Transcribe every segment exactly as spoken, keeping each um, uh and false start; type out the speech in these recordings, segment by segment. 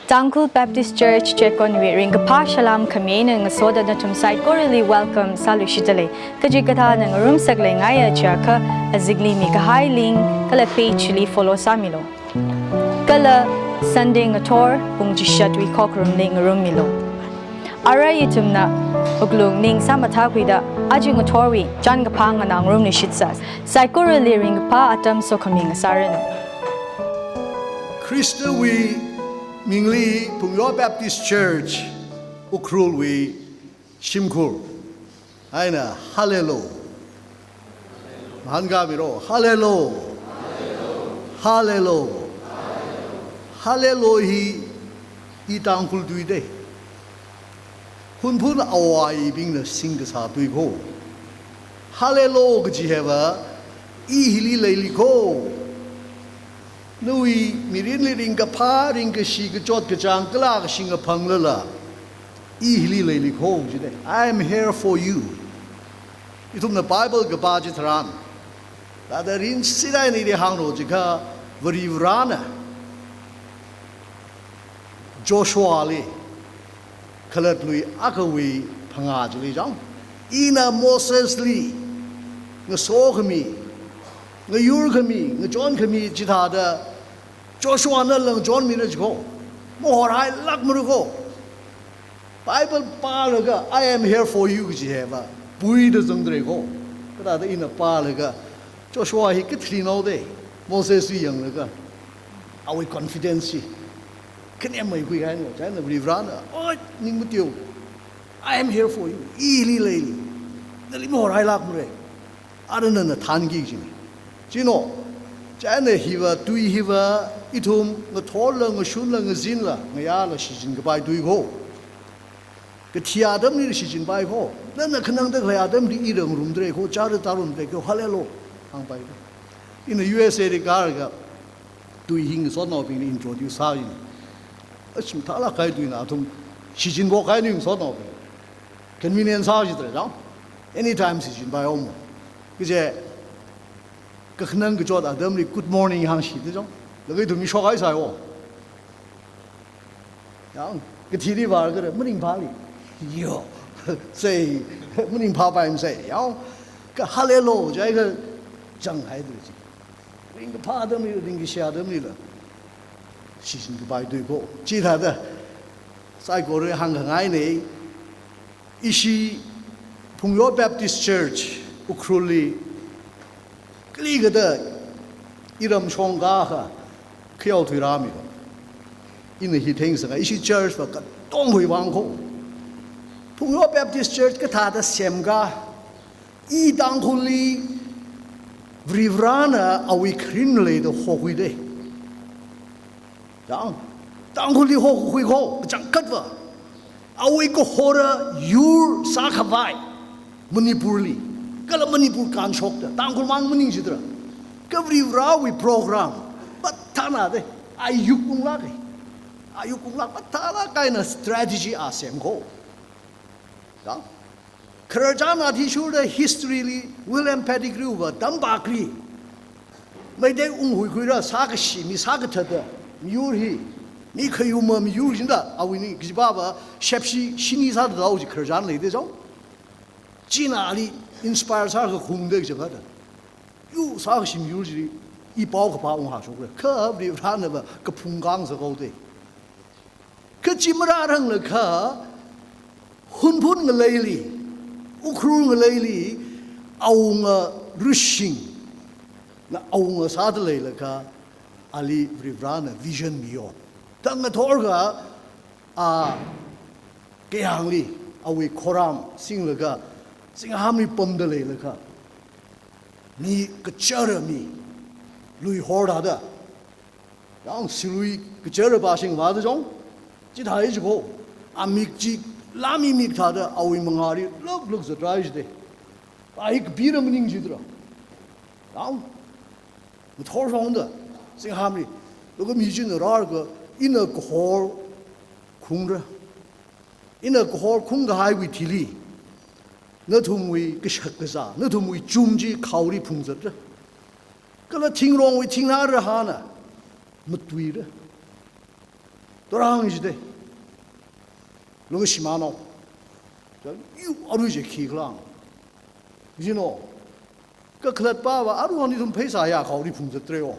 Tangkhul Baptist Church Chekonwui ringkaphā salām khami eina ngasoda nathum saikorali welcome sāluishitdalei. Kachikathāna ngarumsak leingaiya chiakha azingli mikahai link kala page li follow sāmilu. Kala Sunday ngathor pung chishatwui khokharumli ngarummilu. Ara ithumna wuklung ning sāmathākhuida aja ngathorwui chānkaphā nganā ngarumluishitsa. Saikorali ringkaphā atam sokhami ngasāranu. Khristawui mingli Phungyo Baptist Church Ukhrulwui shimkhur eina Hallelujah. Mahānga miro, Hallelujah. Hallelujah. Hallelujah hi i Tangkhul tui dei. Hunphun awuibingna singkasā tui kho. Hallelujah kaji hiva i hili leili kho. Nawui mirinli ringkaphā, ringkashi, kachot kachāng, kala kashing kaphanglala, i hili leili kho jidei. I am here for you. Ithumna Bible kapā chitharan, thāda ringshit eina ili hānglu jiakha, Varivarana Joshuali, khalatlui akhawui phangā chili chang, ina Mosesli ngasokhami, ngayurkhami, ngachonkhami chithāda Joshuana langchonmira jikho. Mahorhailākmara kho. Bible pālaga, "I am here for you," kaji hiva puida zangdalei kho. Kathāda ina pālaga, Joshua hi kathāli nao dei, Mosesli yanglaga, awui confidence hi khanem maikhui kahaina, chieina Varivarana, "Oi, ning mateo. I am here for you. I hili leili. Nali mahorhailākmara. Ara nana thānki," jina. Chieina, chieina hiva, tui hiva, ithum ngathorla, ngashunla, ngazinla, ngayāla shichinkapai tui kho. Kathi atamli shichinpai kho. Nana khanangda khalei atamli i ngarumdalei kho, chara tarumdalei kho, Hallelujah hāngpai kho. Ina U S A li kālaga, tui hi ngasotnaobingli introduce sāi. Ashi mathālāk kahai tuina, athum shichinphok kahai ni ngasotnaobing. Convenience sāshidalei chang. Anytime shichinpai haowa. Kaje, kakhanang kachot atamli good morning hāngshida chang. Laga ithum mi shokhai sāi wo. Yang, kathili vālaga, maningphāli. Yo. Sai, maningphāpai masai. Yang, ka Hallelujah jiakha changhaidalei chi. Ringkaphā atamli, ringkashi atamlila shichinkapai tui kho. Chithāda, saikorali hāngkhangaina, ishi Phungyo Baptist Church Ukhrulli, kalikha da iram shongkha kha, khayao thuirāmi kho. Ina hi thengsanga, ishi church va katongwui vang kho. Phungyo Baptist Church kathāda semkha, i Tangkhulli Varivarana awui kharing leida hokhui dei. Yang, Tangkhulli hokhui kho, kachangkhatva. Awui kahora yur sākhavai Manipurli. Kala Manipur kānshokta, Tangkhul mang maningshitra. Kha Varivarawui program, mathāna dei, ayuk kunglāk e. Ayuk kunglāk mathālāk eina strategy a sem kho. Yang, khararchan athishurda history li William Pettigrew va tampakli, Meitei unghuikhuira sākashi, mi sākathāda, miyur hi, mi khayuma miyur jida, awui ni, kajiva va, shepshi, shini sāda dao ji khararchan leida chang. China ali inspire sākakhuida chang kada. Yu sākashi miyur chi, i pao kapā unghāshokra. Kha Varivarana va kaphung kang sākahai dei. Kha chi marāranglakha, Hunphun ngaleili, Ukhrul ngaleili, awunga rishing, na awunga sāda leilakha, ali Varivarana vision miyo. Thang ngathorkha, a, kayāngli, awui khoram singlaga, zinghamli pamda leilakha, mi kachara mi, lui horda da, yang silui kachara pāshing vāda chang, chithāi chiko, amik chi, lāmi mik thāda, awui mangāli, luk luk zatrai chide. Ai kapira maningshitra. Yang, ngathor shongda, zinghamli, laga mi china rālaga, ina kahor khungra. Ina kahor khungkahaiwui thili, nathumwui kashak kazā, nathumwui chum chi khaoli phungzatra. Kala thingrongwui thingnā rahāna matuira. Torang jide. Lungshimānao. Yu arui je khikhala. Jino. Kakhalatpava arui ithum pheisā ya khaori phungzat treo.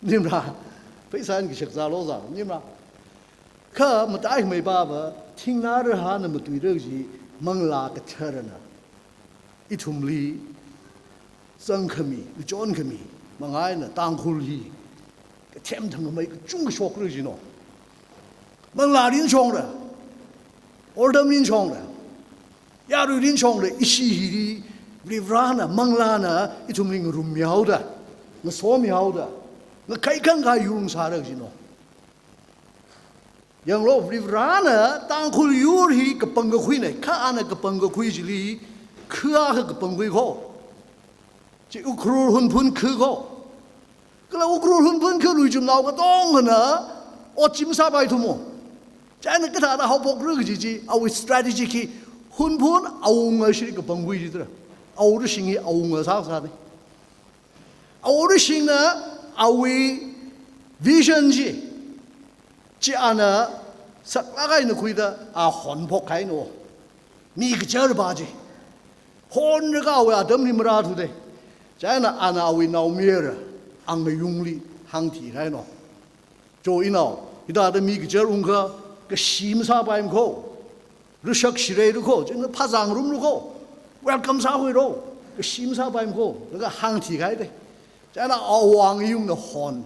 Nimra. Pheisā in kishak zalo za. Nimra. Kha mataimeipava, thingnā rahāna matuira kaji Manglā Katharana ithumli zangkhami, kachonkhami, manga eina Tangkhul hi kathemthangkhamei kachungkha shokra jino. Manglārin shongra, ordermin shongra, yaruirin shongra, ishi hili Varivarāna, Manglāna ithumli ngarummihaoda, ngasomihaoda, ngakhai khangkha yur ngasāra jino. Yanglu, Varivarāna Tangkhul yur hi kapangkakhuina, kha ana kapangkakhui chili, kha akha kapangkhui kho. Chi Ukhrul Hunphun kha kho. Kala Ukhrul Hunphun kha Luichumnao katongana ot chi masāpaithumo. China kathāda haophokra kaji chi, awui strategy khi, Hunphun awunga shili kapangkhui chitra. Awui rashing hi awunga sāsāne. Awui rashingna awui vision chi, chi ana saklāk eina khuida a honphok kahaino. Mi kachar pa chi. Honraka awui atamli marāthude. China ana awui naomayara angayungli hāngthi kahaino. Cho inao, hithāda mi kachar ungkha, kashi masāpaimkho. Rashak shireira kho, china phazāngarumra kho. Welcome sākhuira. Kashi masāpaimkho. Laga hāngthi kahaide. China awo angayungna hon.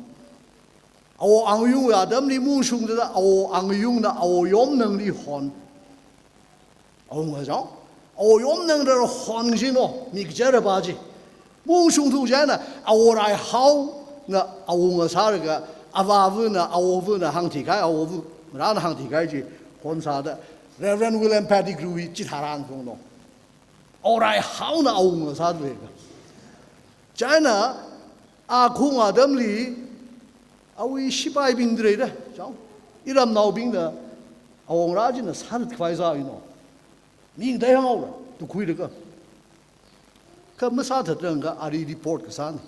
Awo angayungwui atamli mungshungda awo angayungna awo yomnangli hon. Awunga jang. Awo yomnangda hon jino, mi kachar pa chi. Mungshungthu china, awo Raihaona awunga sālaga, avāvana, awovana hāngthi kahai, awovarana hāngthi kahai chi, hon sāda, Reverend William Pettigrew hi chitharan phungno. Awo Raihaona awunga sāda leiga. China, akhung atamli, awui shipaibing dre da, jang. Iramnaobingna, awongarā china sāthat khavai sāino. Mi ngateihao ra, tukhuilaga. Kha masāthatrangkha ari report kasāna.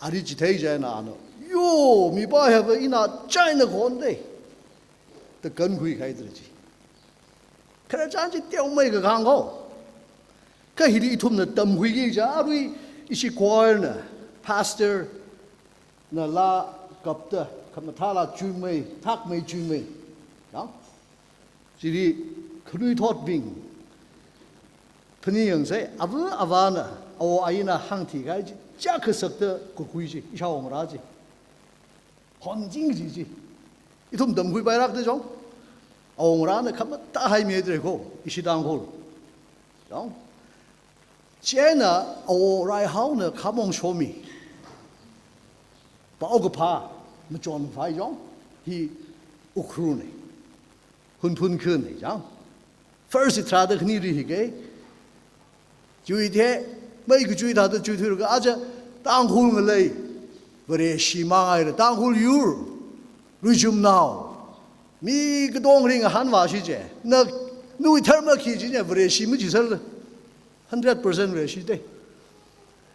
Ari chithei china ano. Yo, mipa hiva ina china khonde. Da kankhui kahai dre chi. Khararchan chi teomeikha kahāng kho. Kha hili ithumna tamkhuiki kaja arui ishi choirna, pastorna laa kapta, khamathā laa chuimei, thakmei chuimei. Yang? Chili khanuithotbing. Phaningyangsa, ava avāna, awo ayina hāngthi kahai chi, chiyākha sakta kakhui chi, ishāwongarā chi. Honching chi chi. Ithum tamkhuipailākda jang. Awongarāna khamathā haimi dre kho, ishi Tangkhul. Jang. China awo Raihaona khamong shomi. Paokaphā, machonphā jang. Hi Ukhrulna. Hunphun khana jang. First tharāda khanili hi ke. Chuithe, mai kachui thāda chuithuilaga aja Tangkhul ngalei. Vareshi mangaila Tangkhul yur. Luichumnao. Mi katong ringahān vāshi je. Na, nawui dharma khi chi je, Vareshi machiserla. Hundred percent Vareshi de.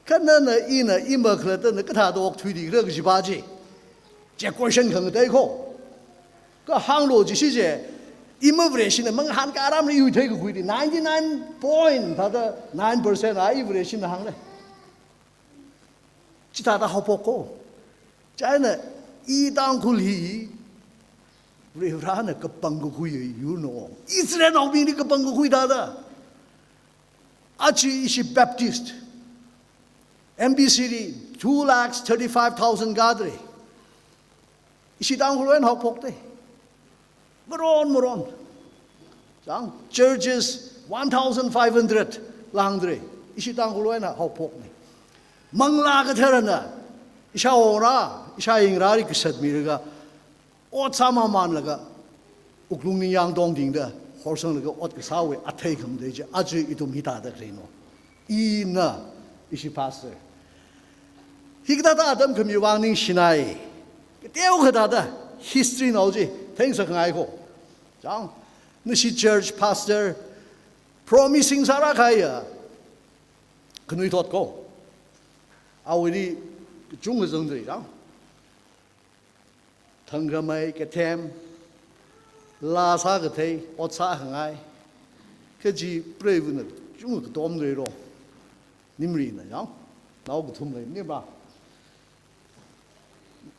Kha nana ina ima khalattana kathāda okthuili khala kaji pa chi. Chi question khangatei kho. Kha hānglo jishi je. Ima Vareshina mangahānka aramli yuithei kakhuili ninety-nine point thāda nine percent a i Vareshina hāngle. Chithāda haophok kho. China i Tangkhul hi Varivarāna kapangkakhui yurno. Israelnaobingli kapangkakhui thāda. Aja ishi Baptist, M B C li two lakhs thirty-five thousand kadre. Ishi Tangkhulwui eina haophokde. Maron, maron. Jang, churches one thousand five hundred langdre. Ishi Tangkhulwui eina haophokne. Manglā Katharana, ishāwongarā, ishāyingarāli kasatmilaga, ot sāmamānlaga, wuklung ningyāng tongtingda, horsanglaga ot kasāwui athei khamatei chi, aja ithum hithāda khalei no. Ina, ishi pastor. Hikathāda atam khami vang ningshinai. Kateokha thāda, history nao chi, theingasakngai kho. Jang, nashi church pastor, promising sārākahaiya, khanuithot kho. Awuili, kachungkha zangdalei jang. Thangkhamei kathem, laa sākathei, ot sākhangai, kaji preivana chungkha katom leiro. Nimrina yang, nao kathum lei, nimra.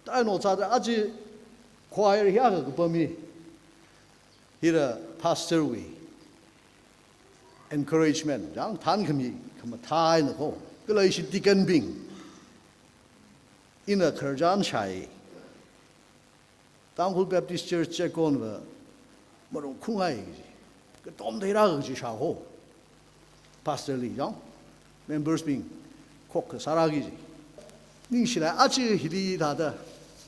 Taino sāda aja choir hi akha kapam hi. Hira pastor wui encouragement, yang thankhami, khamathāna ko. Kala ishi deacon bing, ina khararchan shāi. Tangkhul Baptist Church Checkon va marong khungai, katom theira kaji shā ko. Pastor li yang, members bing khokkha sāra kaji. Ningshilei aja hili thāda,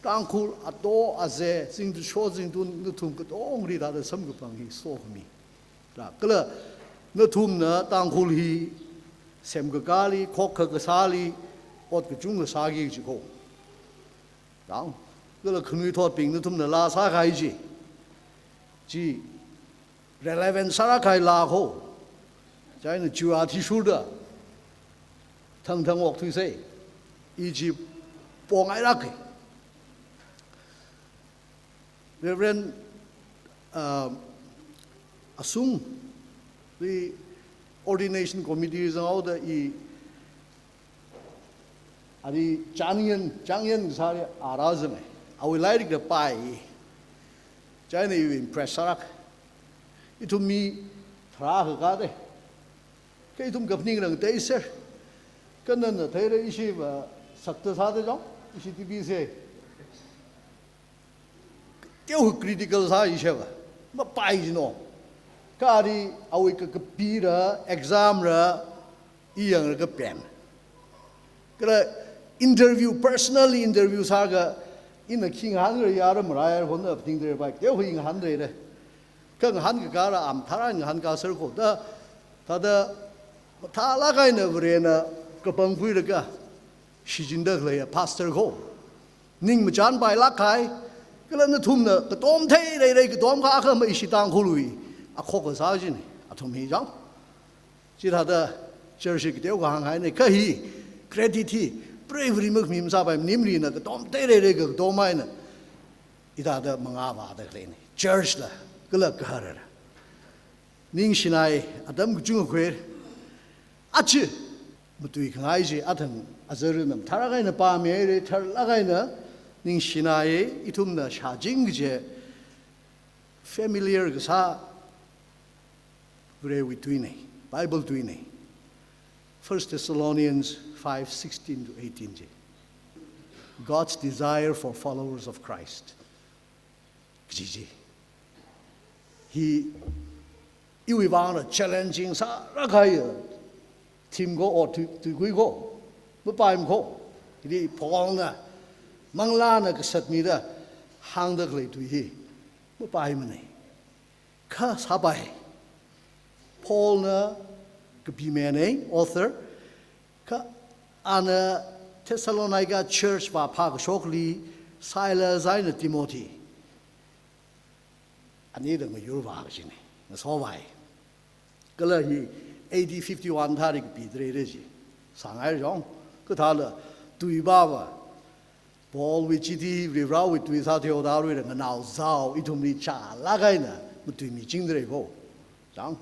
Tangkhul ato aze, zingtun sho zingtun nathum katongli thāda samkaphang hi sokhami. Ra, kala nathumna Tangkhul hi semkakāli, khokkha kasāli, ot kachungkha sāki kaji ko. Yang, kala khanuithotbing nathumna laa sākahai chi, chi relevant sāra kahai laa ko. Chieina chiwui athishurda thangthang okthuisei. I chi pongai lāka. Reverend, uh, Asung, the ordination committee zanghaoda i, ari Changyan, Changyan sāri ara zanga. Awui lairikla pāi. Chieina i impress sāra. Ithum mi tharā kakā de. Kha ithum kaphaning rang tei ser. Kha nana theira ishi va sakta sāda jong, ishi T V se. Teokha critical sā isheva, mapai jino. Kha ari awui kakapi ra, exam ra, i yangra kapen. Kala interview, personally interview sālaga, ina khi ngahānra yara marāyara honna phaning dera pai, teokha i ngahānra re. Kha ngahānkakā ra, am tharan ngahānkā ser ko da, thāda, mathālāk eina Varena kapangkhuilaga, shichinda khaleiya pastor ko. Ning machan pailāk kahai, kala nathumna katom thei rei rei katom kha akha ma ishi Tangkhulwui akhok kasā china, athum hi jang. Chithāda church hi kateokha hānghaina, kha hi credit hi preivari makhami masāpai, maningmana katom thei rei rei katom eina hithāda mangā vāda khaleina. Church la, kala kahar la. Ningshinai, atam kachungkha khuira. Aja, matuikhangai chi athang azarna mathālāk eina pāmihaira, tharlāk eina ningshinai, ithumna shāching kaji familiar kasā Varewui tuina, Bible tuina. First Thessalonians five sixteen to eighteen chi. God's desire for followers of Christ. Kaji chi. Hi iwui vangna challenging sālāk kahai theme ko, or tui, tuikui ko, mapaimana ko. Hili Paulna, manglāna kasatmida hāngda khalei tui hi mapaimana. Kha sāpai. Paulna kapimana, author, kha ana Thessalonica church vāphākashokli Silas eina Timothy, anida ngayurvā kajina, ngasovai. Kala hi A D fifty-one thāli kapida leira chi. Sāngai jong, kathāla tui pāva. Paulwui chithi, Varivarāwui tui sāthuihaoda leira, nganaozao ithumli chālāk eina matuimichingda lei ko. Jang.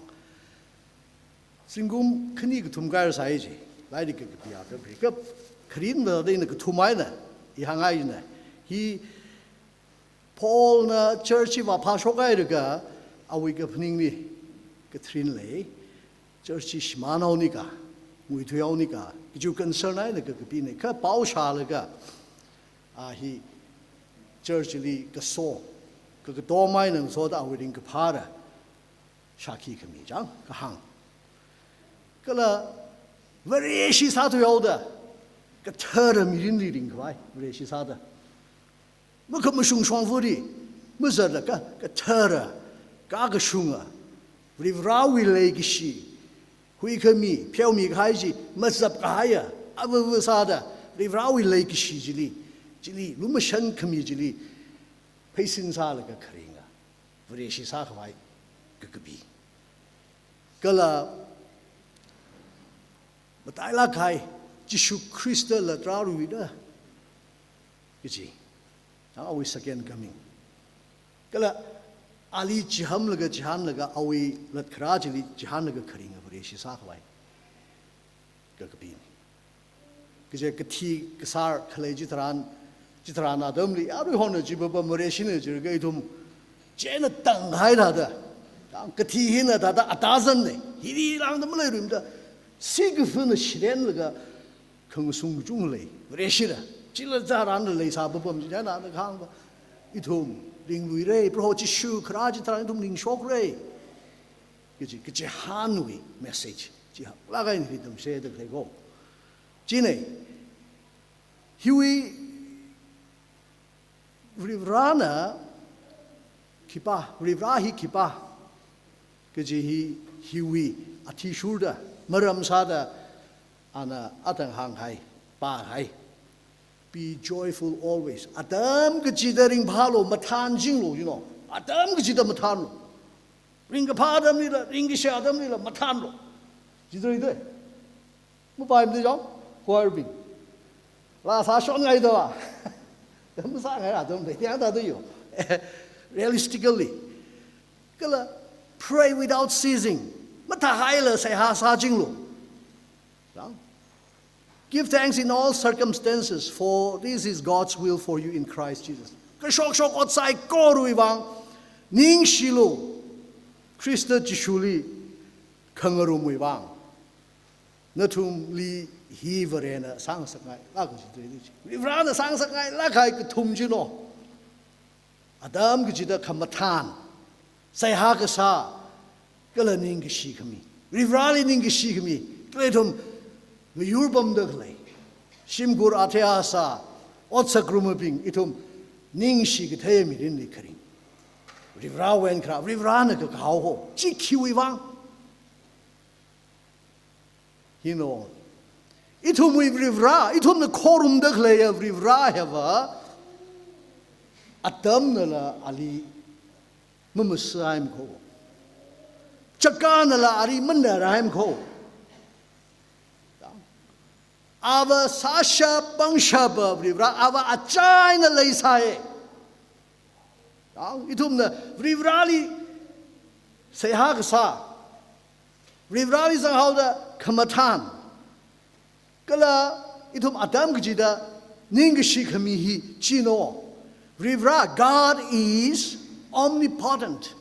Zingkum khani kathum kahaira sāi chi. Lairik kakapi akha kri. Kha kharinda dei na kathum eina, i hāngngaina. Hi Paulna church hi vāphāshok hailaga, awui kaphaningli katharin lei, church hi shimānhaonika, nguithuihaonika, kaji concern eina kakapina, kha pao shālaga, a hi church li kaso, kakatom eina ngasoda awui ringkaphā ra shākhi khami jang, kahāng. Kala Vareshi sāthuihaoda, kathara mirinli ringkhavai, Vareshi sāda. Makhamashung shongfali, mazatlaga, kathara, kakashunga, Varivarāwui leikashi, huikhami, pheomikahai chi, mazapkahaiya, avava sāda, Varivarāwui leikashi chili, chili, lumashan khami chili, pheisin sālaga kharinga, Vareshi sākhavai, kakapi. Kala, matailāk kahai, Jishu Khristala tarāruida, kaji. Awui second coming. Kala ali chihānlaga, chihānlaga, awui latkharā chili chihānlaga kharinga Vareshi sākhavai kakapina. Kaje kathi kasār khalei chitharan, chitharan atamli, arui hona chi papa Vareshina jilaga ithum chieina tānghai thāda. Kathi hina thāda atazanna, hili lāngda maleirumda, sikaphana shirenlaga, khangasung kachungkha lei, Vareshila. Chila tharan leisā papam china na khangva, ithum ringluira, Proho Jishu kharā chitharan ithum ringshokra kaji, kachihānwui message chi haklāk eina ithum share da khalei ko. China, hiwui Varivarana khipā, Varivara hi khipā kaji hi, hiwui athishurda maram sāda ana athang hānghai, pāhai. Be joyful always. Atam kachida ringphālu, mathānchinglu, you know. Atam kachida mathānlu. Ringkaphā atamlila, ringkashi atamlila, mathānlu. Chithāda. Mapaimada jong, choir bing. Laa sāshonngaida va. Masāngai atam lei, yang thāda yo. Realistically. Kala pray without ceasing. Mathāhaila seihā sāchinglu. Yang. Give thanks in all circumstances, for this is God's will for you in Christ Jesus. Kashokshok ot saikorawui vang, ningshilu, Khrista Jishuli khangarumwui vang. Nathumli hi Varena sāngasakngailāk kaji tui chi. Varivarana sāngasakngailāk kahai kathum chino. Atam kachida khamathān, seihā kasā, kala ningkashi khami. Varivarali ningkashi khami, kala ithum ngayur pamda khalei. Shimkhur athei asā, otsak ngarumabing, ithum ningshi kathei mirinli kharing. Varivarawui eina kharā, Varivarana kakahao ho, chi khiwui vang. Hino. Ithumwui Varivara, ithumna khorumda khaleiya Varivara hiva, atamnala ali mamasāhaimana ko. Chakānala ali manarhaimana ko. Ava sāshap pangshapa Varivara, ava achaina leisāya. Yang, ithumna Varivarali seihā kasā, Varivarali zanghaoda khamathān, kala ithum atam kachida ningkashi khami hi chino. Varivara, God is omnipotent.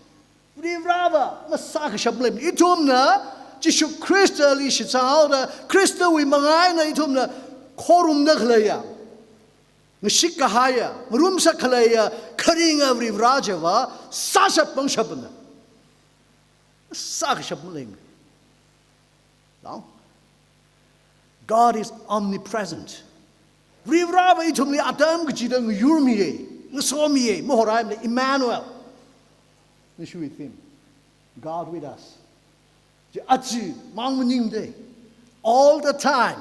Varivarava masākashap maleimana. Ithumna Jishu Khristali shitsanghaoda, Khristawui manga eina ithumna khorumda khaleiya, ngashik kahaiya, ngarumsak khaleiya, kharinga Varivara chiva sāshap pangshapna. Sākashap maleimana. Now, God is omnipresent. Varivarava ithumli atam kachida ngayurmiya, ngasomiya, mahoraimana, Emmanuel. Ngashuiwui theme. God with us. Chi aja mang maningda. All the time.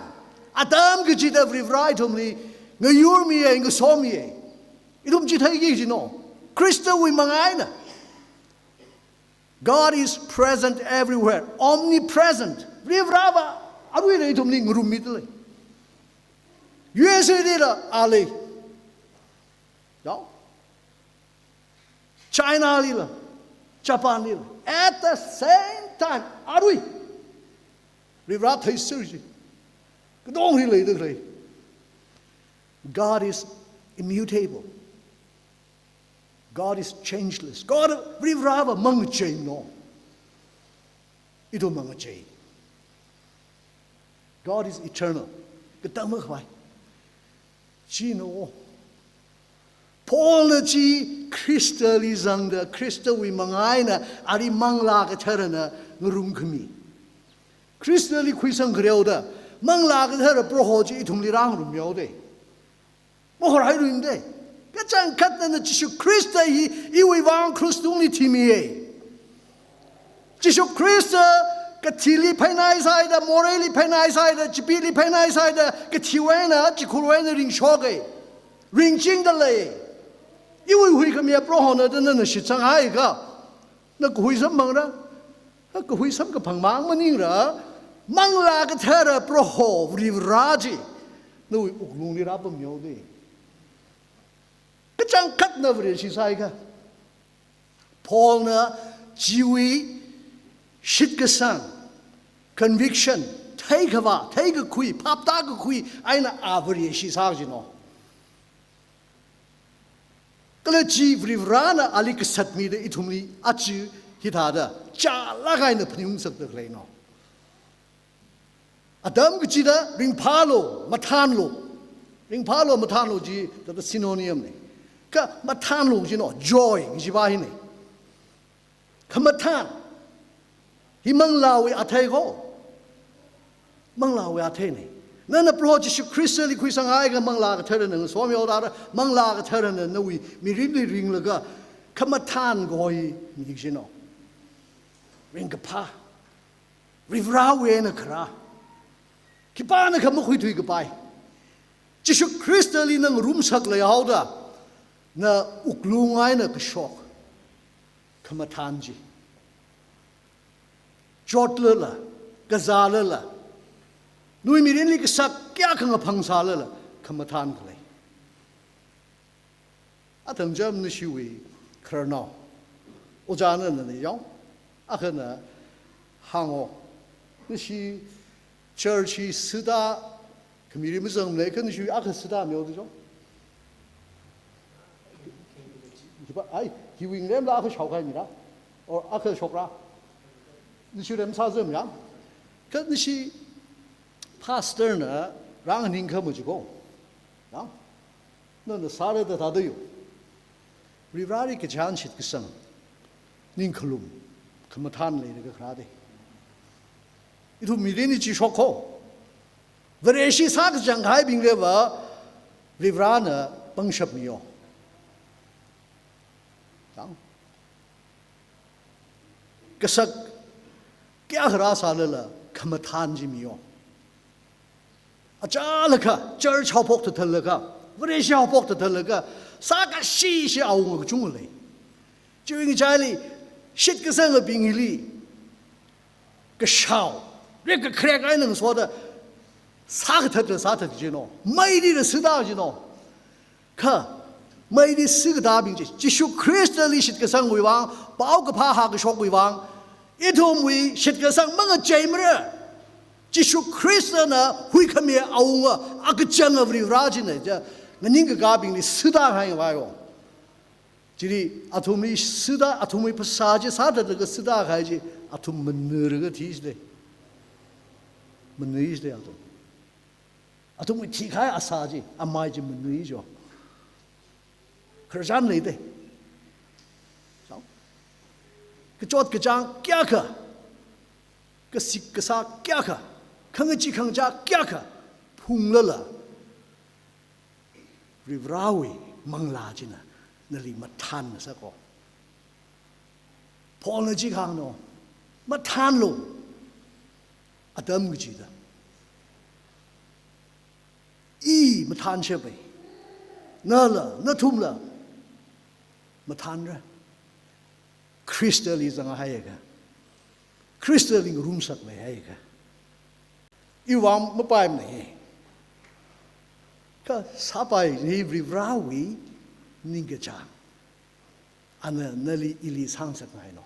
Atam kachida Varivara ithumli ngayurmiya, ngasomiya. Ithum chi theiki jino. Khristawui manga eina. God is present everywhere, omnipresent. Varivarava aruila ithumli ngarummida lei. U S A lila ali. Yao? China lila, Japan lila. At the same time, arui Varivara theiser chi katongali leida khalei. God is immutable. God is changeless. God, Varivarava mangacheimana. Ithum mangachei. God is eternal. Katang makhavai. Chino. Paulna chi Khristali zangda, Khristawui manga eina ali Manglā Katharana ngarumkhami. Khristali khuisang khareoda, Manglā Kathara Proho chi ithumli rāngarummihaoda. Mahorhairumda. Kachangkhatnana Jishu Khrista hi iwui vang krush tungli thimiya. Jishu Khrista kathili phainai sāhaida, moreili phainai sāhaida, chipili phainai sāhaida, kathiwui eina, chikhurwui eina ringshoka. Ringchingda lei. Iwui huikhamiya Prohona da nana shitsanghaiakha, na kahui samphangra. Ha, kahui samkaphang mang maningra. Manglā Kathara Proho Varivara chi nawui wuklungli rāpammihaoda. Kachangkhatna Vareshi sāhaiakha. Paulna chiwui shitkasang, conviction, theikhavā, theikakhui, phaptākakhui eina a Vareshi sā jino. Kala chi Varivarana ali kasatmida ithumli aja hithāda chālāk eina phaningungsakda khaleino. Atam kachida ringphālu, mathānlu. Ringphālu, mathānlu chi thāda synonym ne. Kha mathānlu chino, joy, kajiva hine. Khamathān. Hi manglāwui athei ko. Manglāwui atheine. Nana Proho Jishu Khristali khuisanghaikha Manglā Katharana ngasomyo dara, Manglā Katharana nawui mirinli ringlaga khamathān kaho hi mi chino. Ringkaphā. Varivarawui eina kharā. Khipānakha makhuithuikapai. Jishu Khristali na ngarumsak leihaoda, na wuklung eina kashok khamathān chi. Chotlala, kazālala, nawui mirinli kasak kayākha ngaphangsālala, khamathān khalei. Athang cham nashiwui khararnao. Ojāna nana yong, akhana hāngo. Nashi church hi sāda khami ri mazangmale, kha nashi akha sāda myo da jong. Hiva, ai, hiwui ngaremla akha shaokahai mira. Or akha shokra. Nashi rem sāzam ya. Kha nashi pastor na rānganing kha machiko. Ya. Nana sāra da thāda yo. Varivarali kachān shitkasang, ningkhalum, khamathān leilaga kharā de. Ithum mirinli chi shok ko. Vareshi sākachang kahaibingliva Varivarana pangshap miyo. Chang. Kasak kayākha rāsālala khamathān chi miyo. Achālakha, church haophok thathālakha, Vareshi haophok thathālakha, sākashishi awunga kachunga lei. Chiwui ngachaili, shitkasangabing hili, kashao, rek kakharek eina ngasoda, sākathatla sāthat jino, meilila sāda jino. Kha, meili sākatābing chi, Jishu Khristali shitkasangwui vang, paokaphā hākashokwui vang, ithumwui shitkasang mangacheimara. Jishu Khristana huikhami awunga, akachanga Varivara china, ja, nganingkakābingli sāda kahai ngavai o. Chili athumli sāda, athumwui phasā chi sāthatlaga sāda kahai chi, athum manaraga thi chide. Manui chide athum. Athumwui thikahai asā chi, amai chi manui jo. Khararchan leide. Chang. Kachot kachāng kayākha, kasik kasā kayākha, khangachee khangachā kayākha phunglala, Varivarawui Manglā china nali mathānngasako. Paulna chi kahāngno, mathānlu, atam kachida. I mathānshappai. Nala, nathumla mathānra. Khristali zanghaiakha, Khristali ngarumsak leihaiakha, iwui vang mapaimana hi. Kha sāpai hi Varivarawui ningkachāng. Ana nali ili sāngasakngaino.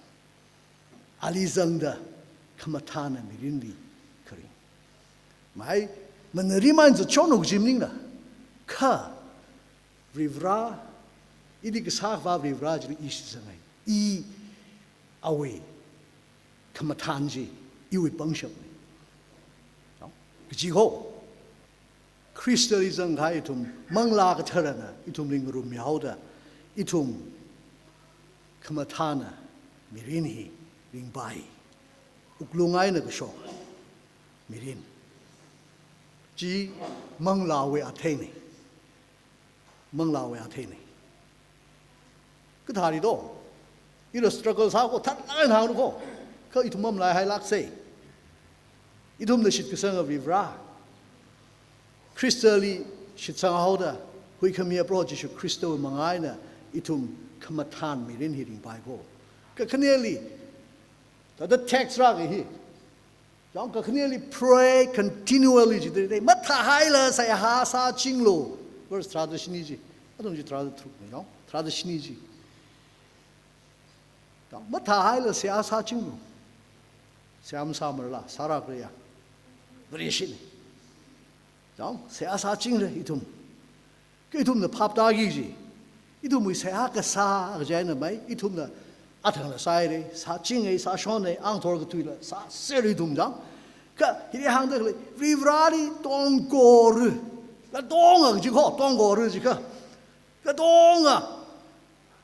Ali zangda khamathāna mirinli kharing. Mai, manari man za chonuk jimningna. Kha, Varivara, ili kasā khavā Varivara chili i shitsangai. I awui khamathān chi, iwui pangshapna. Chang, kaji ho. Khristali zangkahai ithum, Manglā Katharana ithumli ngarummihaoda, ithum khamathāna mirin hi ringpai. Wuklung eina kashok mirin. Chi Manglāwui atheina. Manglāwui atheina. Kathāli do. Ila struggle sāko, thanlāk eina hāngko. Kha ithum mamlai hailāksa. Ithumna shitkasanga Varivara, Khristali shitsanghaoda, huikhamiya Proho Jishu Khristawui manga eina ithum khamathān mirin hi ringpaiko. Kakhaneli, thāda text rāki hi. Chang, kakhaneli pray continually jida lei. Mathāhaila seihā sāchinglu. Verse tharāda shini chi. Atung chi tharāda tharukna, yāng, tharāda shini chi. Yāng, mathāhaila seihā sāchinglu. Seihā masāmarala, sāra khalei ya. Vareshina. Yāng, seihā sāchingra ithum. Kha ithumna phaptāki kaji, ithumwui seihā kasā kaji eina mai, ithumna athangla sāhaira, sāchinga, sāshona, angthor katuila sāsera ithum, yāng. Kha hili hāngda khalei, Varivarali tongkora, katonga kaji kho, tongkora jikha, katonga,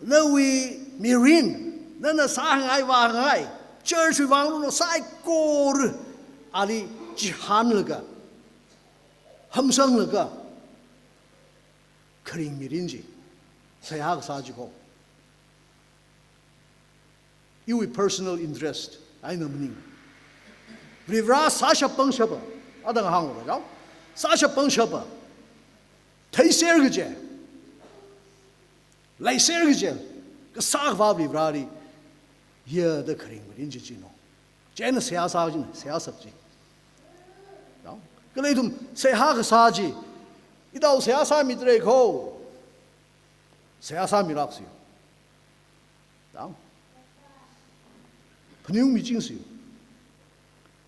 nawui mirin, nana sāngai vāngai, church wui vang luno saikora, ali chihānlaga, hamsanglaga, kharing mirin chi, seihā kasā chi kho. Iwui personal interest eina maning. Varivara sāshap pangshapa, adang hāngra, yāng. Sāshap pangshapa, theiser kaje, leiser kaje, kasā Akhava Varivarali yada kharing mirin chi chino. Chieina seihā sā china, seihā shap chi. Yāng. Kala ithum seihā kasā chi, itao seihā sāmidalei kho. Seihā sāmilāksiu. Yāng. Phaningungmichingsiu.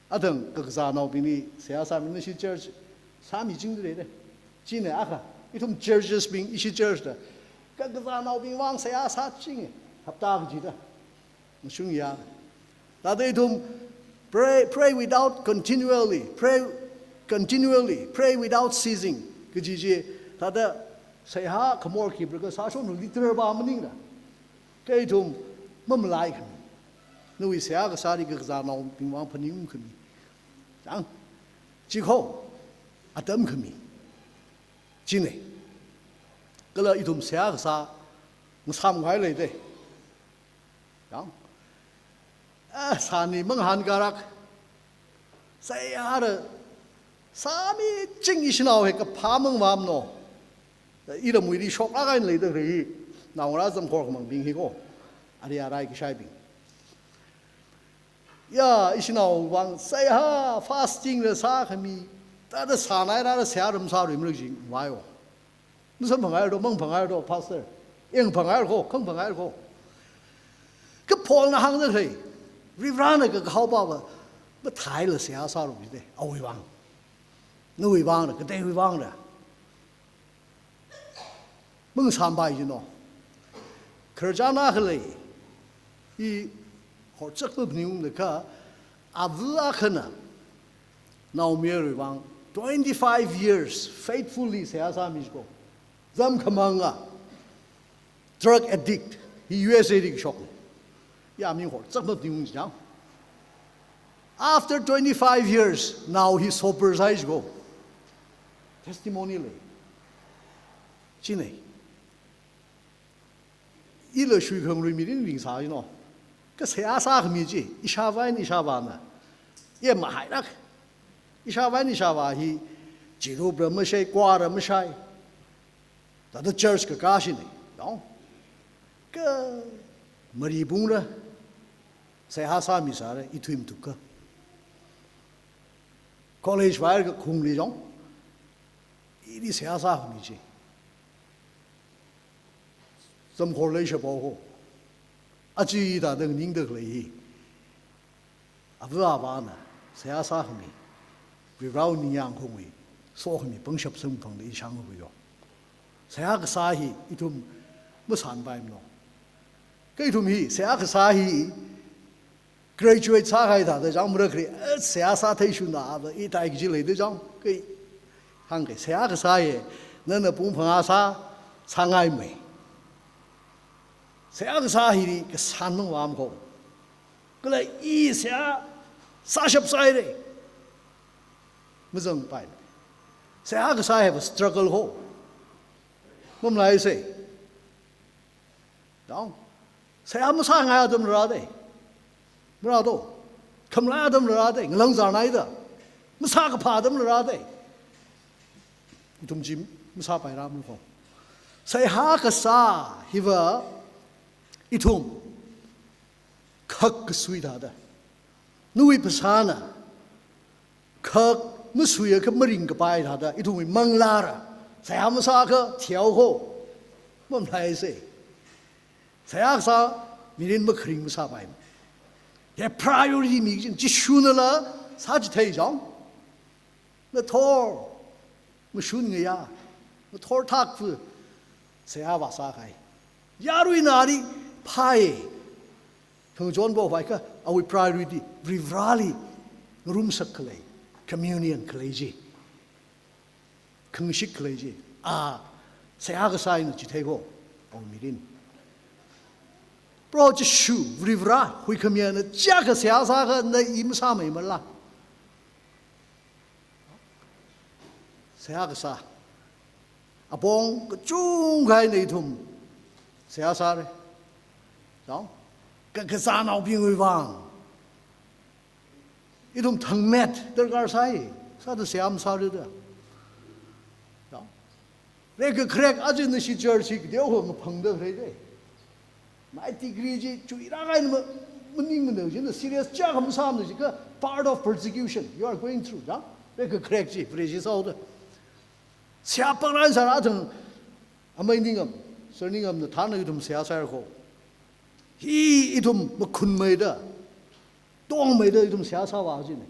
Athang kakazānaobingli seihā sāmi, nashi church sāmichingdalei de. China akha, ithum churches bing, ishi church da, kakazānaobing vang seihā sāchinga, hapta kachida. Mashungya. Thāda ithum pray, pray without continually, pray continually, pray without ceasing kaji chi, thāda seihā khamor khipra kasā shon literal va maningla. Kha ithum mamalai khami. Nawui seihā kasāli kakazānaobing vang phaningungkhami. Yāng, chi kho, atam khami. China. Kala ithum seihā kasā ngasāmkahai lei de. Yāng. Ah, sāni mangahān karak. Seihā ra sāmiching, ishinao hi kaphā mangvamno. Iramwuili shoklāk eina leida khalei hi, naongarā Zamkhor khamangbing hi kho. Ari arai kashaibing. Ya, ishinao vang seihā fasting la sākhami, thāda sānai rāra seihā ram sārui mruk jing vaio. Masāphangai do, mangphangai do, pastor. Yangphangai kho, khangphangai kho. Kha Paulna hāngda khalei, Varivarana kakahao pava, mathāhaila seihā sālu jide, awui vang. Nawui vang ra, kateiwui vang ra. Mangasāmpai jino. Khararchan akha lei, i horchak phaningungda kha, ava akhana, naomayarwui vang, twenty-five years faithfully seihā sāmi jiko. Zamkhamanga, drug addict, hi U S A li kashok. Ya mi horchak phaningungchang. After twenty-five years, nao hi sober sāi jiko. Testimony lei. China. Ila shuikhangarui mirin ringsā jino. Kha seihā sākhami chi, ishāvā eina ishāvāna. Ya mahailāk. Ishāvā eina ishāvā hi, chirupra mashai, khuara mashai. Thāda church kakā shina. Yāng. Kha maribungra, seihā sāmisāra, ithui mathukka. College vāhaira kakhungli jong, ili seihā sākhami chi. Zamkhor leishapao kho. Achi thāda nganingda khalei hi. Ava avāna seihā sākhami, Varivarāwui ningyāng khaungwui sokhami pangshap samphangda i shāngkhui yo. Seihā kasā hi ithum masānpaimano. Kha ithum hi seihā kasā hi graduate sākahai thāda chang mara khalei, eh, seihā sātheishuna ava i tai kaji leida chang, kha hāngkahai seihā kasā hi, nana pung phangā sā, sāngaimei. Seihā kasā hili kasān mangvām kho. Kala i seihā sāshap sāhaira. Mazangpai. Seihā kasā hiva struggle kho. Mamalaisa. Dang. Seihā masāngai atam rāda. Marādo. Khamalai atam rāda. Ngalāng zārnaida. Masākaphā atam rāda. Ithum chi masāpairāmana kho. Seihā kasā hiva ithum khak kasui thāda. Nawui phasāna khak masuiakha maringkapai thāda, ithumwui manglāra. Seihā masāakha thihaokho. Mamalaisa. Seihā kasā mirin makharing masāpai. Hi priority mi kajina, Jishuna̱la sāchithei chang. Nathor mashun ngayā, nathor thakva seihā vāsākahai. Yaruina ari phāya. Khangachon povaika, awui priority Varivarāli ngarumsak khalei, communion khalei chi, khangashit khalei chi, a, seihā kasā eina chithei ko, awui mirin. Proho Jishu, Varivarā, huikhamayana chiakha seihā sākha na i masāmeimala. Seihā kasā. Apong kachungkha eina ithum seihā sāra. Chang? Ka, kazānaobingwui vang. Ithum thangmet darkar sai. Sāda seihā masārada. Chang? Rekakharek aja nashi church hi kateokha maphangda khalei de. My degree chi chuirākha eina ma, maningmana china serious chiakha masāmana chi kha part of persecution you are going through, chang? Rekakharek chi, Vareshi sāhaoda. Seihā pangran sāra thang, amei Ningam, Sir Ningamna thāna ithum seihā sāra ko. Hi ithum makhunmeida, tongmeida ithum seihā sāvā china.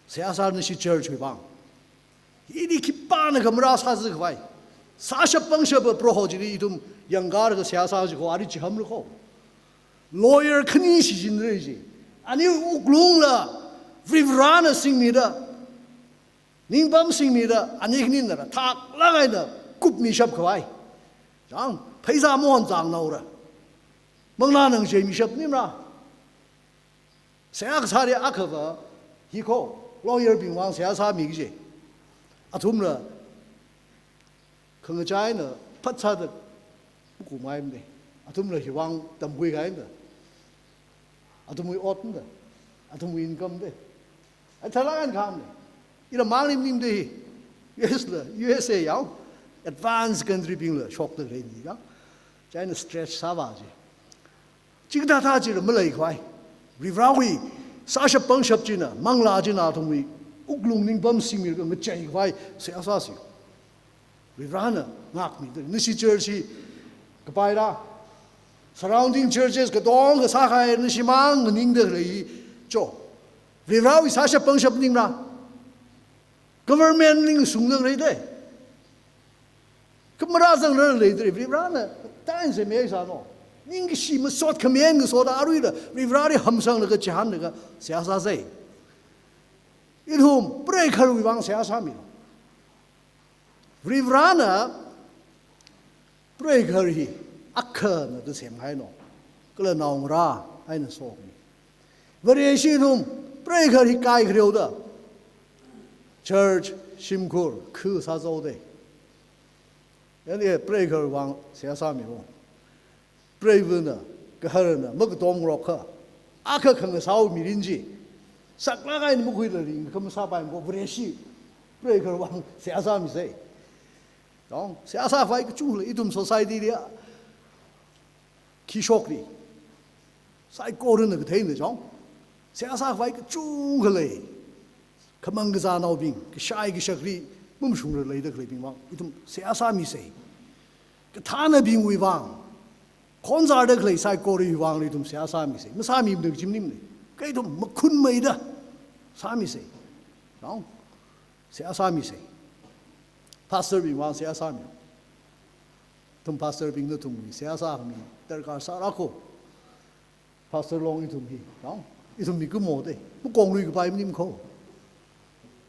Seihā sāra nashi church wui vang. Hili khipānakha marāsāzakhavai. Sāshap pangshapa Proho chili ithum yangkalaga seihā sāsi ko, ari chihamra ko. Lawyer khani shichinra chi. Ani wuklungla Varivarāna singmida, ningpam singmida, ani khaninara thaklāk eina kupmishapkhavai. Chang, pheisā mahon zangnaora. Manglā nang cheimishap nimra. Seihā kasāli akhava hi ko, lawyer bing vang seihā sāmi kaji. Athumla khangachā eina phat sāda makumai mde. Athumla hi vang tamkhui kahaina. Athumwui ot mde. Athumwui income de. Ai thalān khamne. Ila mangli maningde hi. U S la, U S A yao. Advanced country bingla shokda leini yao. China stretch sāvā chi. Chikathā thā chila maleikhavai. Varivarāwui sāshap pangshap china, manglā china athumwui wuklung ningpam singmilaga ngacheikhavai seihā sāsi. Varivarāna ngākmida, nashi church hi kapaira, surrounding churches katonga sākahai nashimang nganingda khalei cho. Varivarāwui sāshap pangshap maningmara. Government ning sungda khalei de. Khamarā zangra leidalei, Varivarāna tan se me sāno. Ningkashi masot khamen ngasoda aruila Varivarāli hamsanglaga chihānlaga seihā sāsei. Ithum preigaharwui vang seihā sāmi. Varivarāna preigahar hi akhana da semhaino. Kala naongarā eina somi. Vareshi ithum preigahar hi kaikhareoda church, shimkhur, khu sāzao de. Yāli preigahar vang seihā sāmi ho. Preivana, gaharana makatomngarokakha, akha khangasao mirin chi saklāk eina makhuila ringkha masāpaimana ko. Vareshi preigahar vang seihā sāmisei. Dong, seihā sākhavai kachungkha lei ithum society li, khi shokli. Saikorana katheina chang. Seihā sākhavai kachungkha lei. Khamang kazānaobing, kashai kashakli, mumshungra leida khaleibing vang ithum seihā sāmisei. Kathānabingwui vang, khonzarda khalei saikoriwui vangli ithum seihā sāmisei. Masāmimada kaji maningmana. Kha ithum makhunmeida sāmisei. Dong, seihā sāmisei. Pastor bing vang seihā sāmi. Ithum pastor bing nathumwui seihā sākhami darkar sāra ko. Pastor long ithum hi, dong, ithum mikumo de, makonglui kapai maning ko.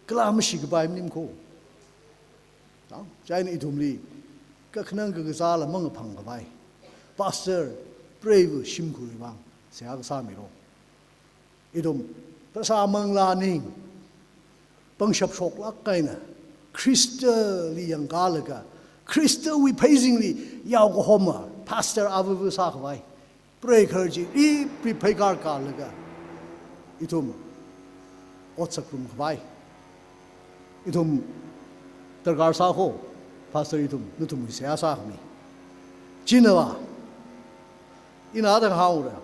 Kala mashi kapai maning ko. Dong, chieina ithumli kakhanang kakazāla mangaphang khavai. Pastor, preiva, shimkhurwui vang seihā kasā milo. Ithum phasā manglā ning pangshap shoklāk eina Khristali yangkalaga, Khristawui pheisinli yaokahoma pastor avava sākhavai, preigahar chili pheikar kalaga, ithum ot sārum khavai, ithum darkar sā ko. Pastor ithum nathumwui seihā sākhami. China va, ina dang haora.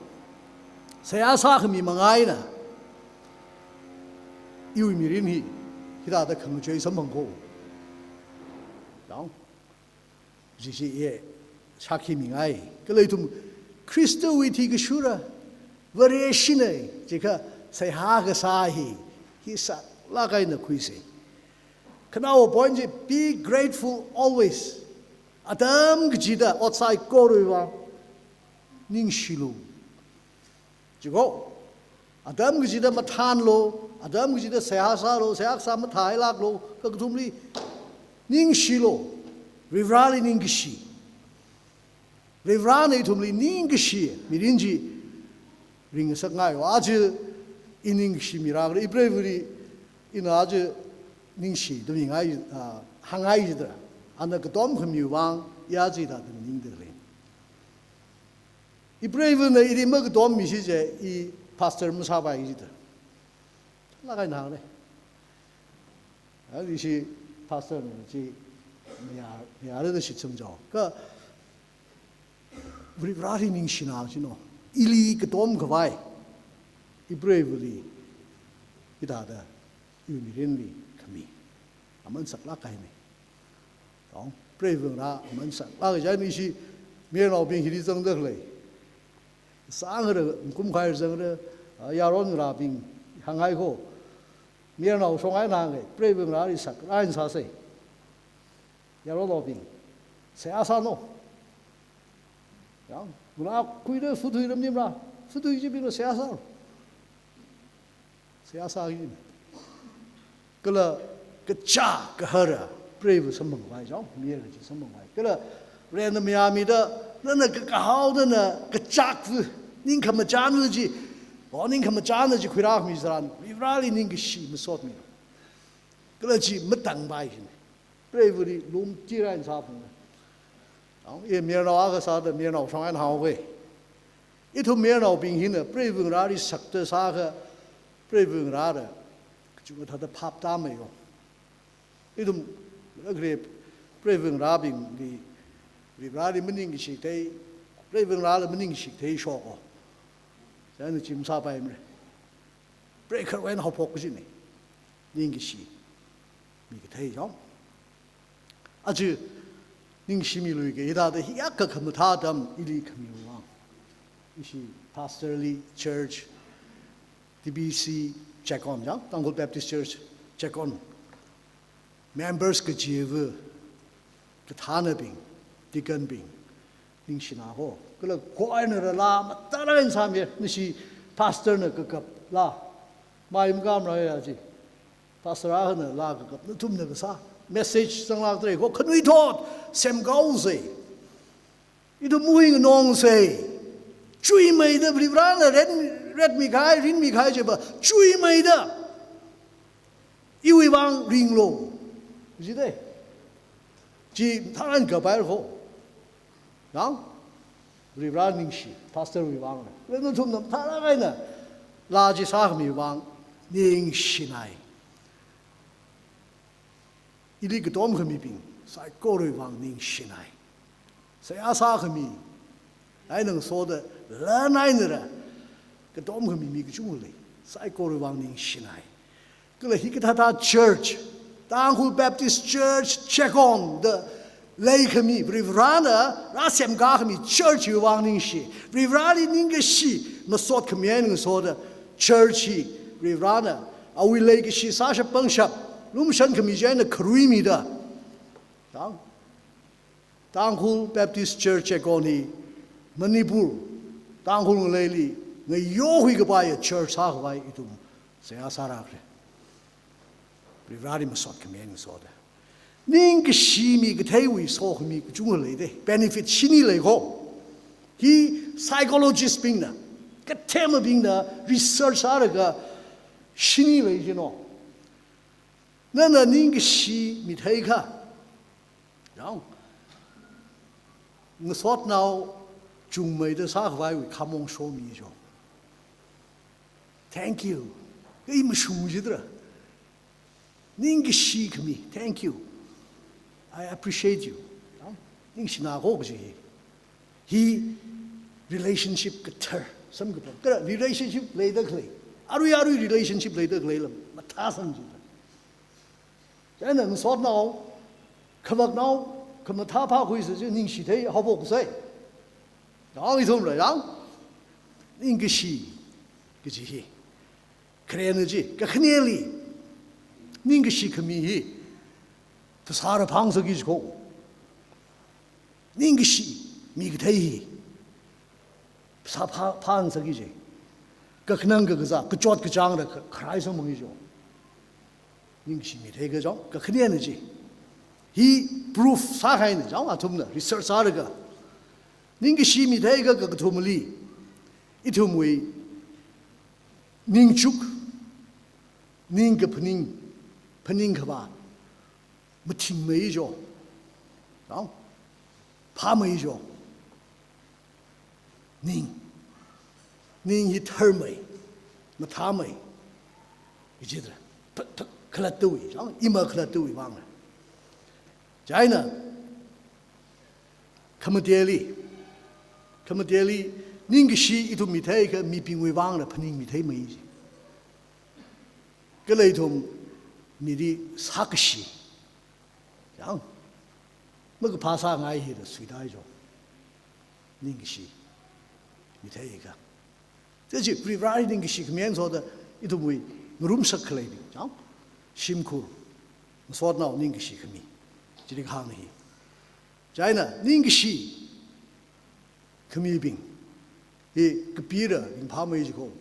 Seihā sākhami manga eina iwui mirin hi hithāda khangachei samphang ko. Dong. Jishi ye. shākhi mingai. Kala ithum Khristawui thikashura, Vareshina, jiakha seihā kasā hi, hi saklāk eina khuisa. Khanaowa point chi, be grateful always. Atam kachida, ot saikorawui vang ningshilu. Chiko, atam kachida mathānlu, atam kachida seihā sālu, seihā kasā mathālāklu, kakathumli ningshilu, Varivarali ningkashi. Varivarana ithumli ningkashi mirin chi ringngasakngai. Aja i ningkashi mirākhala, ipreivali ina aja ningshi da mingai, ah, hāngngai jida. Ana katom khamiwui vang, i aja hithāda nganingda khalei. Ipreivana ili makatom mishi je, i pastor masāpai jida. Laga nang ne. Aja ishi pastor na chi mayā, mayāra da shitsang jao. Kha Varivarali ningshina jino. Ili katom khavai, ipreivali hithāda, iwui mirinli khami aman saklāk kahaina. Tong, preiva ngarā aman saklāk kahaina. Ishi mayarnaobing hili zangda khalei, sāngra, kumkhai zangra, ah, yaron ngarābing hāngngai ko. Mayarnao shong eina hāngngai, preiva ngarāli saklāk eina sāsa. Yaronnaobing, seihā sālu. Yang, ngarā khuida futhui ram nimra, futhui chibingna seihā sālu. Seihā sāki. Kala kachā kahara, preiva samphangpai jao, mayara chi samphangpai. Kala Varena mayāmida, nana kakahaoda na kachakva, ning khamachanva chi, o ning khamachanna chi khuirāmi tharan, Varivarali ningkashi masotmi. Kala chi matangpai jina. Preivali lumchira eina sāphunga. Ang e mayarnao akha sāda mayarnao shong eina haowa. Ithum mayarnaobing hina preiva ngarāli sakta sākha, preiva ngarāda kachungkha thāda phap tāmeiyo. Ithum, kare, preiva ngarābingli, Varivarali maningkashi thei, preiva ngarāla maningkashi thei shoko. Chieina chi masāpaimara. Preikharwui eina haophok kajina. Ningkashi mi kathei jong. Aja ningshimiluiga hithāda hiyākha khamathā atam ili khamiwui vang. Ishi pastor li church, T B C Checkon jang, Tangkhul Baptist Church Checkon members kachiva, kathānabing, deacon bing, ningshina ho. Kala choir nala mathālāk eina sāmi, nashi pastor na kakap laa. Mai makam rāya chi. Pastor akhana laa kakap, nathumna kasā. Message zanglākda lei ko, khanuithot semkhuisa. Ithum muing nongsa. Chuimeida Varivarana ren, retmi kahai, rinmi kahai chiva, chuimeida iwui vang ringlu. Jidai. Chi tharan kapai ko. Yang, Varivara ningshi, pastor wui vang. Kala nathumna mathālāk eina laa chi sākhami vang ningshinai. Ili katom khamibing saikorawui vang ningshinai. Seihā sākhami, ai nang soda lan einara, katom khami mi kachungkha lei, saikorawui vang ningshinai. Kala hikathāda church, Tangkhul Baptist Church Checkon da leikhami, Varivarana rāsemkā khami church wui vang ningshi, Varivarali ningkashi masot khami ai nang soda church hi, Varivarana awui leikashi sāshap pangshap, lumshan khami chieina kharuimida. Tang, Tangkhul Baptist Church Checkon hi Manipur, Tangkhul ngaleili ngayohui kapaiya church sākhavai ithum seihā sārākhala. Varivarali masot khami ai nang soda. Ningkashi mi katheiwui sokhami kachungkha leidai. Benefit shini lei ko. Hi psychologist bingna, kathemabingna research sālaga shini lei jino. Nana ningkashi mi theikha, yang, ngasotnao chungmeida sākhavaiwui khamong shomi jo. Thank you. Kha i mashung jidra. Ningkashi khami. Thank you. I appreciate you. Yang, ningshina ko kaji hi. Hi relationship kathar samkaphang. Kala relationship leida khalei, arui arui relationship leida khaleila mathāsang jida. Chieina ngasotnao, khavaknao, khamathā phākhuisa chi ningshithei haophok sai. Yang ithumla yang, ningkashi kaji hi. Kharena chi, kakhaneli, ningkashi khami hi phasāla phāngasakki jiko. Ningkashi mikathei hi phasā phā, phāngasakki ji. Kakhanang kakazā, kachot kachāngla kha-, kharai samphangki jo. Ningkashi mithei kajong, kakhanena chi. Hi proof sākahaina jong, athumna research sālaga. Ningkashi mithei ka, kakathumali, ithumwui ningchuk, ningkaphaning, phaning khavā mathingmei jo. Jong, phāmei jo. Ning, ning hi tharmei, mathāmei. Ichidra, pha-, pha-, khalattawui, jong, ima khalattawui vangna. Chieina, khamateli, khamateli, ningkashi ithum mithei ka mibingwui vangla phaningmitheimei ji. Kala ithum mili sākashi, yang, makaphā sāngai hila suitai jo. Ningkashi mithei ka. Chichi, Varivarali ningkashi khami eina soda, ithumwui ngarumsak khaleibing, yang, shimkhur, masotnao ningkashi khami. Chili kahāngna hi. Chieina, ningkashi khamibing hi kapila ringphāmei jiko.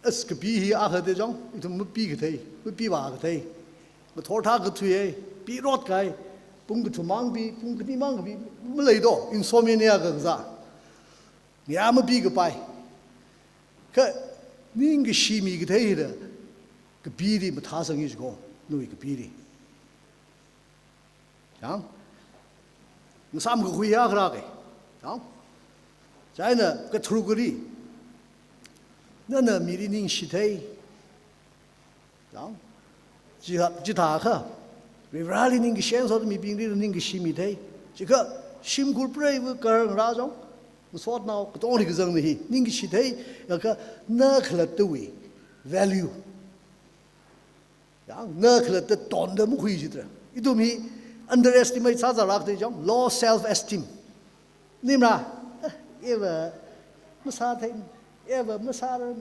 As kapi hi akha de jong, ithum mapikathei, mapivākathei. Ngathor thā kathuihai, pirot kahai, pung kathum mang pi, pung khani mang kapi, malei do, insomnia kakazā. Ngayā mapikapai. Kha ningkashi mikathei hila, kapili mathāsangki jiko, nawui kapili. Yang, ngasam kakhui ya kharā ke. Yang, chieina katharukali, nana mili ningshithei. Yang, chithā, chithākha, Varivarali ningkashi eina soda mibingli ningkashi mithei. Chikha, shimkhur preiva kar ngarā jong, masotnao katongli kazangna hi, ningkashithei, kha na khalattawui value. Yang, na khalatta tonda makhui jidra. Ithum hi underestimate sāzālākda jong, low self esteem. Nimra, eh, iva masāthei, iva masāra.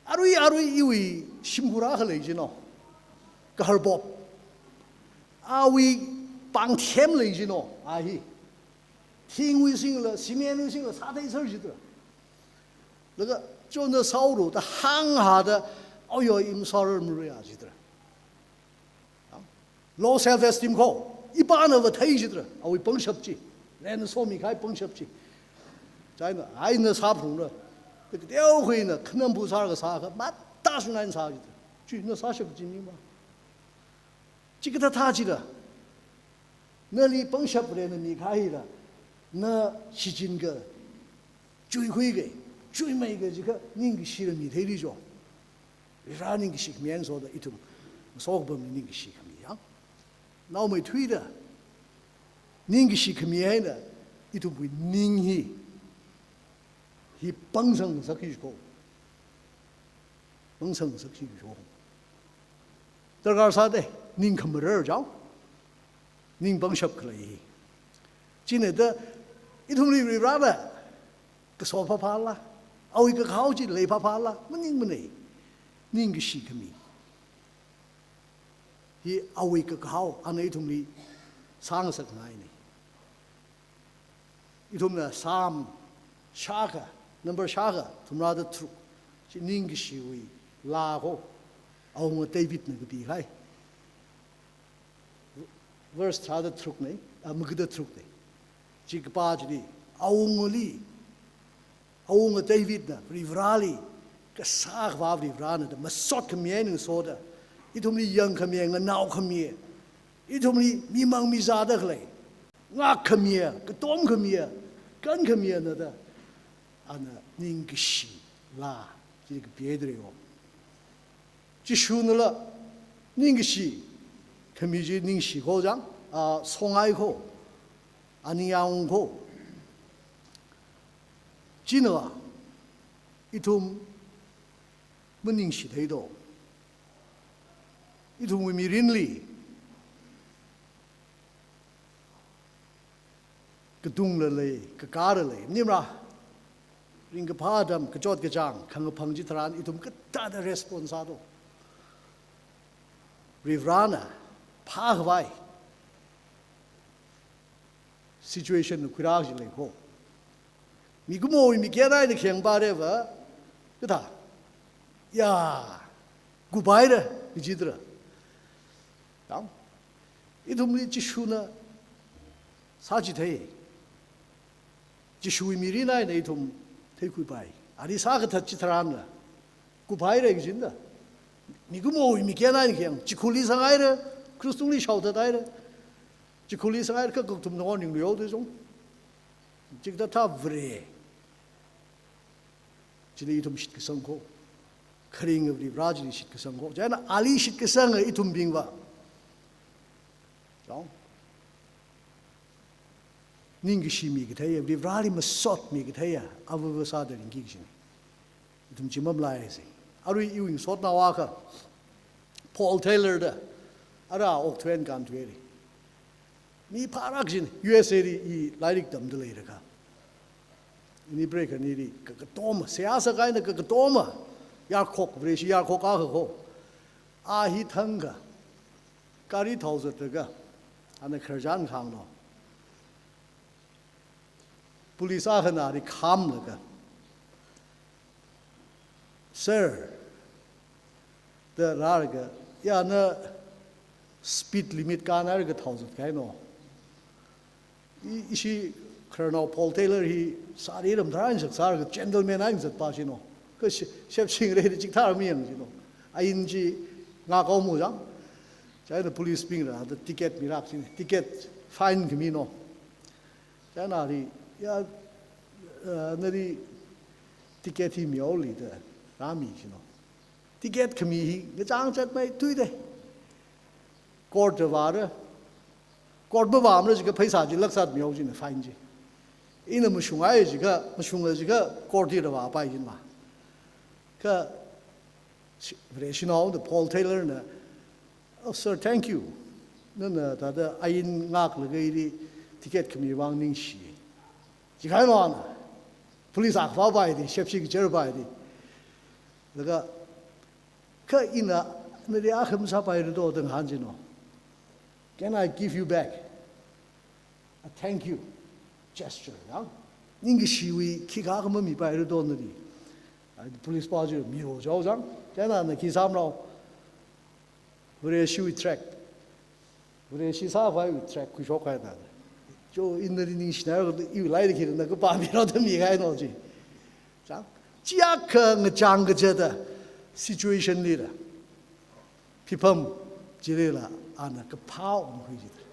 Arui, arui iwui shimkhur akha lei jino. Kaharbop. Awui pāngthem lei jino, a hi. Thingwui singla, cementwui singla, sāthei sar jidra. Laga, chona saoro, da hānghada, oyo, i masārarmara ya jidra. Low self esteem ko, ipāna va thei jidra, awui pangshap chi, rena somikahai pangshap chi. Chieina, ai na sāphalungra, da kateokhuina, khanampu sālaga sākha, matāshungna sā jidra. Chi na sāshap chi nima. Chikathā thā chila, nali pangshap rena mikahai hila, na shichin ka, chuikhui ka, chuimei ka jikha, ningkashi la mitheili jo. Varena ningkashi khami eina soda ithum, masokapamli ningkashi khami ya. Naomeithuida, ningkashi khami eina, ithumwui ning hi, hi pangsangngasakki jiko. Pangsangngasakki jiko. Darkar sāda, ning khamarar jao. Ning pangshap khalei hi. China da, ithumli Varivarana kaso phāphāla, awui kakahao chi lei phāphāla, maningmanei. Ningkashi khami hi awui kakahao, ana ithumli sāngasakngainei. Ithumna Psalm shākha, number shākha, thumrāda tharuk, chi ningkashiwui laa ko, awunga Davidna kapikahai. Verse tharāda tharuknei, a, magada tharuknei. Chi kapā chili, awungali, awunga Davidna, Varivarali, kasā Akhava Varivarana da, masot khami eina ngasoda, ithumli yangkhami, nganāokhami, ithumli mimang mizāda khalei, ngākkhami, katomkhami, kankhami na da, ana ningkashi laa, chi kapihaidalei ko. Jishunala, ningkashi khami chi ningshi ko jang, a, songai ko, a, ningyāng ko. China, ithum maningshithei do. Ithumwui mirinli, Katungla lei, kakāla lei, maningmara. Ringkaphā atam, kachot kachāng, khangaphang chitharan, ithum kathāda response sāto. Varivarana phākhavai situation na khuirā kaji lei kho. Mikumowui mikyan eina khayang pare va, kathā, ya, kuphaira, kajidara. Yang, ithumli Jishuna sāchithei. Jishuwui mirin eina ithum theikhuipai. Ali sākathat chitharanla kuphaira kajina. Mikumowui mikyan eina khayang, chikhurli sanghaira, krus tungli shaothathaira. Chikhurli sanghaira, kha kathum nongon ringlu yaoda jong. Chikathā Vare chili ithum shitkasang kho. Kharinga Varivara chili shitkasang kho. Chieina ali shitkasanga ithumbingva, chong, ningkashi mikatheiya, Varivarali masot mikatheiya, avava sāda ringki kajina. Ithum chi mamalaisa. Arui iwui ngasotnao akha, Paul Taylor da, ara okathui eina kānthuihaira. Mi phālāk kajina, U S A li i lairik tamda leilakha. Ini break anili kakatoma, seihā sākahai eina kakatoma yarkhok, Vareshi yarkhok akha kho. A hi thangkha, gari thaozatlaga, ana khararchan kahāngna, police akhana ali khamlaga, "Sir," da rālaga, "Ya, na speed limit kānhailaga thaozat kahaina." I, ishi khararnao Paul Taylor hi sari ramdhar eina shak sālaga gentleman eina zatpa shina. Kha she-, shepshing rei chikathā mayang shina. Ain chi ngakao mo jang. Chieina policebingna da ticket milāk shina. Ticket fine khamina. Chieina ali, "Ya, eh, nali ticket hi mihaolu," da rāmi shina. Ticket khami hi ngachang chatmei tuida. Court da vāra. Court mavāmara jiakha pheisā chi laksat mihao jina, fine chi. Ina mashunghai jiakha, mashunga jiakha court li da vāpai jina. Kha shi-, Vareshinao da Paul Taylor na, "Oh, sir, thank you. Nana thāda ain ngaklaga ili ticket khami vang ningshi." Chikahaina, police akha vāpai di, shepshi kajar pai di. Laga, "Kha ina nali akha masāpaira do," da ngahān shina. "Can I give you back a thank you gesture, ya? Ningkashiwui khikha akha mamipaira do nali?" Ai, police pa chi miro jao jang. Chieina ana khi sāmarao, Vareshiwui tract, Vareshi sākhavaiwui tract khuishok haida. "Cho, ina nali ningshina, iwui lairik hina kapāmirao," da mikahaina chi. Chang, chi akha ngachang kachida situation lila, phipam chilila ana kaphā ungkhui jida.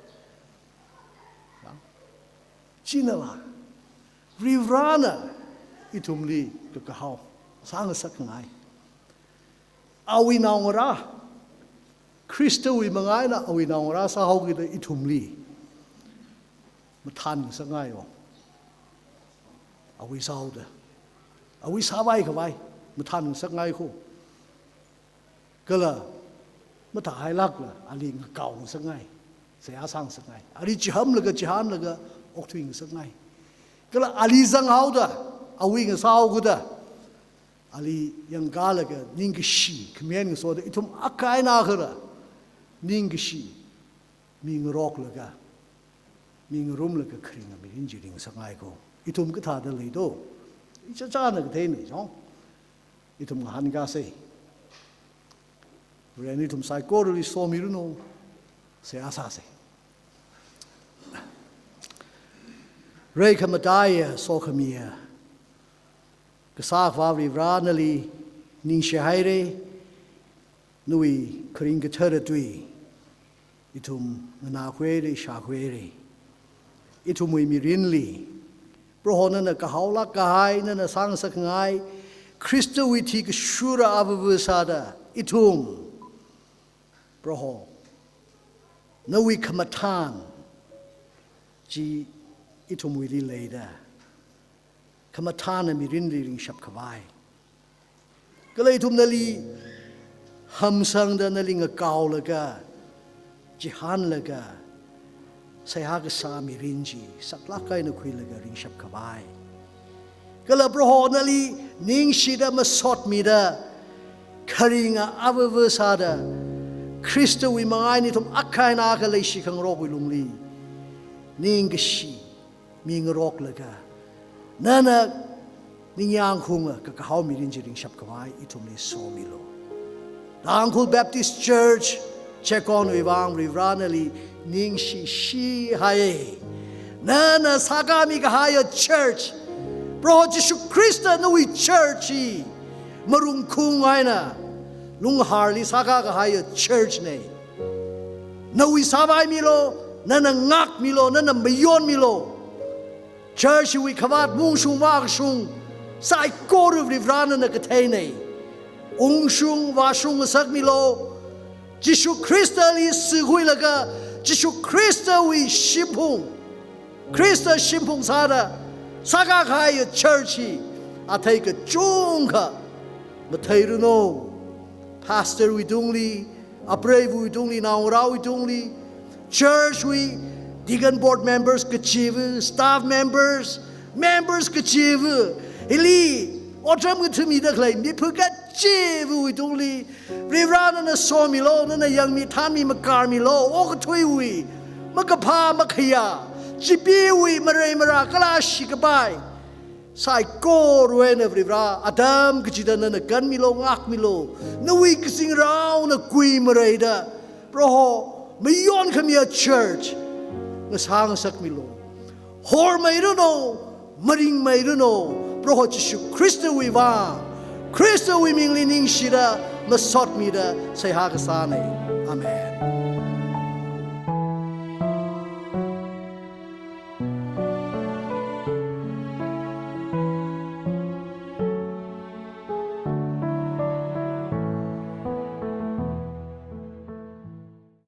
Chang, chinala, Varivarana ithumli kakahao sāngasakngai. Awui naongarā, Khristawui manga eina awui naongarā sāhaokida ithumli mathān ngasakngai o. Awui sāhaoda, awui sāvai khavai mathān ngasakngai kho. Kala mathāhailākla ali ngakao ngasakngai, seihā sāngasakngai. Ali chihānlaga, chihānlaga okthui ngasakngai. Kala ali zanghaoda, awui ngasāhaoda, ali yangkalaga ningkashi khamiyan ngasoda ithum akha eina akhara ningkashi, mi ngaroklaga, mi ngarumlaga kharinga mirin chi ringngasakngai kho. Ithum kathāda lei do? Ichichāna katheina, chong. Ithum ngahānkāsa. Varena ithum saikorali somiranu, seihā sāsa. Rei khamataiya, sokhamiya Kasā Akhava Varivara, nali ningshihaira, nawui kharing kathara tui ithum nganākhuira, shākhuira. Ithumwui mirinli, Proho nana kahaolāk kahai, nana sāngasakngai, Khristawui thi kashura avava sāda, ithum, Proho, nawui khamathān chi ithumwuili leida, khamathāna mirinli ringshap khavai. Kala ithum nali hamsangda, nali ngakaolaga, chihānlaga, seihā kasā mirin chi saklāk eina khuilaga ringshap khavai. Kala Proho nali ningshida masotmida, kharinga avava sāda, Khristawui manga eina ithum akha eina akha leishi khangarokwui lungli ningkashi mingaroklaga, nana ningyāng khaunga kakahao mirin chi ringshap khavai ithumli somilu. Tangkhul Baptist Church Checkon wui vang Varivarā nali ningshi shihaiya. Nana sākāmi kahaiya church, Proho Jishu Khrista nawui church hi marungkhung eina lungharli sākā kahaiya church na. Nawui sāvaimilu, nana ngākmilu, nana mayonmilu. Church wui khavāt ungshung vākashung saikora Varivarā nana katheina. Ungshung vāshung ngasakmilu. Jishu Khristali sikhuilaga, Jishu Khristawui shimphung, Khrista shimphung sāda sākā kahaiya church hi athei kachungkha matheiranu. Pastor wui tungli, apreiva̱wui tungli, naongarāwui tungli, church wui deacon board members kachiva̱, staff members, members kachiva̱, hili otram kathumida khalei mipha kachiva̱wui tungli, Varivarā nana somilu, nana yangmi thanmi makarmilu, okathuiwui makaphā makhayā, chipeewui marei marā kala shikapai, saikora eina Varivarā, atam kachida nana kanmilu, ngākmilu, nawui kazingraona kuimareida, Proho, mayonkhamiya church ngasā ngasakmilu. Hormeiranu, maringmeiranu, Proho Jishu Khristawui vang, Khristawui mingli ningshida, masotmida, seihā kasāna. Amen.